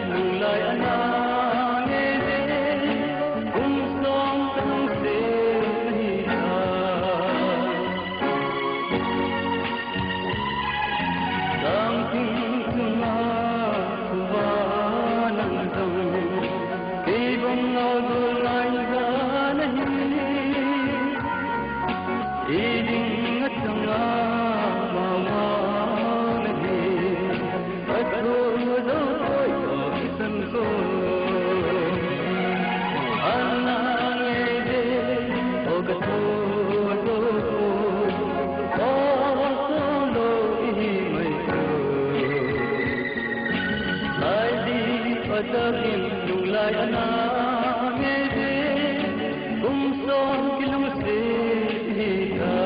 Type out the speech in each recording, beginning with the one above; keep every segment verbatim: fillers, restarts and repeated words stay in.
Lunglai ana nge de, kum som ka lungset hi ta. Sang thing chunga khuva nang jong, kei bang ngol dol ngai ja nahi. Iding atanga mama nahi. Athu zo koi ko kisan ko. Ana nge de, o kathu zo ko. O solo ihi mai ko. Lai di patagin lunglai ana nge de. Kum som kilungset hi ta.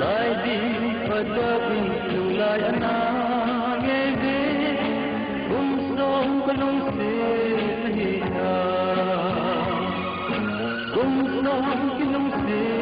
Lai di patagin lunglai ana nge de, kum som ka lungset hi ta. Kum som kilungset